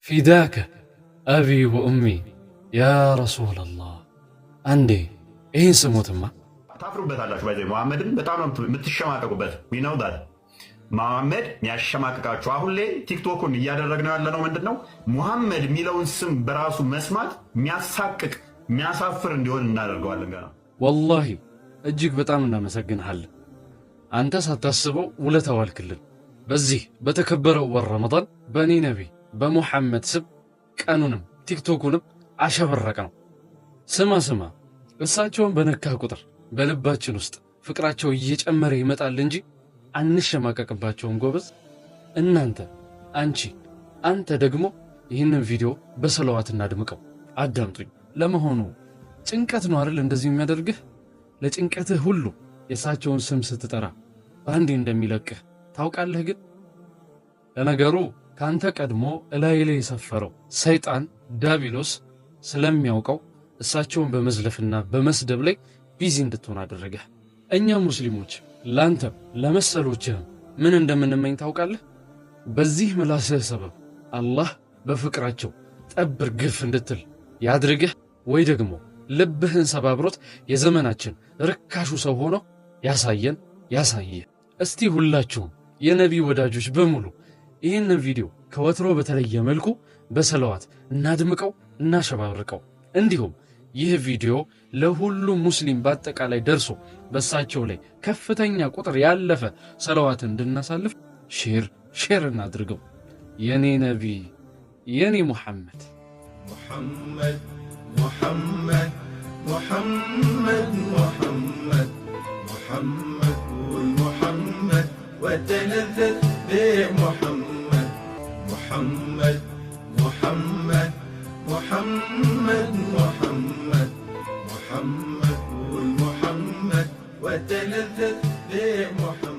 فداك أبي وأمي يا رسول الله። አንዴ ይህን ስሙትማ። ታፍሩበታላችሁ። By the way መሐመድን በጣም ነው የምትሸማቀቁበት። We know that መሐመድ የሚያሸማቅቃችሁ። አሁን ላይ ቲክቶኩን እያደረግነው ያለነው ምንድን ነው? ሙሐመድ የሚለውን ስም በራሱ መስማት የሚያሳቅቅ፣ የሚያሳፍር እንዲሆን እናደርገዋለን። ገና ወላሂ እጅግ በጣም እናመሰግንሃለን። አንተ ሳታስበው ውለታ ዋልክልን። በዚህ በተከበረው ወር ረመዳን በእኔ ነቢ በሙሐመድ ስም ቀኑንም ቲክቶኩንም አሸበረቅ ነው። ስማ ስማ፣ እሳቸውን በነካህ ቁጥር በልባችን ውስጥ ፍቅራቸው እየጨመረ ይመጣል እንጂ አንሸማቀቅባቸውም። ጎበዝ። እናንተ፣ አንቺ፣ አንተ ደግሞ ይህንን ቪዲዮ በሰለዋት እናድምቀው። አዳምጡኝ። ለመሆኑ ጭንቀት ነው አይደል እንደዚህ የሚያደርግህ? ለጭንቀትህ ሁሉ የእሳቸውን ስም ስትጠራ በአንዴ እንደሚለቅህ ታውቃለህ። ግን ለነገሩ ከአንተ ቀድሞ እላይ ላይ የሰፈረው ሰይጣን ዳቢሎስ ስለሚያውቀው እሳቸውን በመዝለፍና በመስደብ ላይ busy እንድትሆን አደረገህ። እኛ ሙስሊሞች ላንተም ለመሰሎችህም ምን እንደምንመኝ ታውቃለህ? በዚህ ምላስህ ሰበብ አላህ በፍቅራቸው ጠብ እርግፍ እንድትል ያድርግህ፣ ወይ ደግሞ ልብህን ሰባብሮት የዘመናችን ርካሹ ሰው ሆኖ ያሳየን ያሳየህ። እስቲ ሁላችሁም የነቢይ ወዳጆች በሙሉ ይህንን ቪዲዮ ከወትሮ በተለየ መልኩ በሰለዋት እናድምቀው፣ እናሸባርቀው። እንዲሁም ይህ ቪዲዮ ለሁሉም ሙስሊም በአጠቃላይ ደርሶ በእሳቸው ላይ ከፍተኛ ቁጥር ያለፈ ሰለዋትን እንድናሳልፍ share share እናድርገው። የኔ ነቢይ፣ የኔ ሙሐመድ። محمد محمد محمد محمد محمد، قول محمد وتلذذ بمحمد. محمد محمد محمد محمد محمد، قول محمد وتلذذ بمحمد.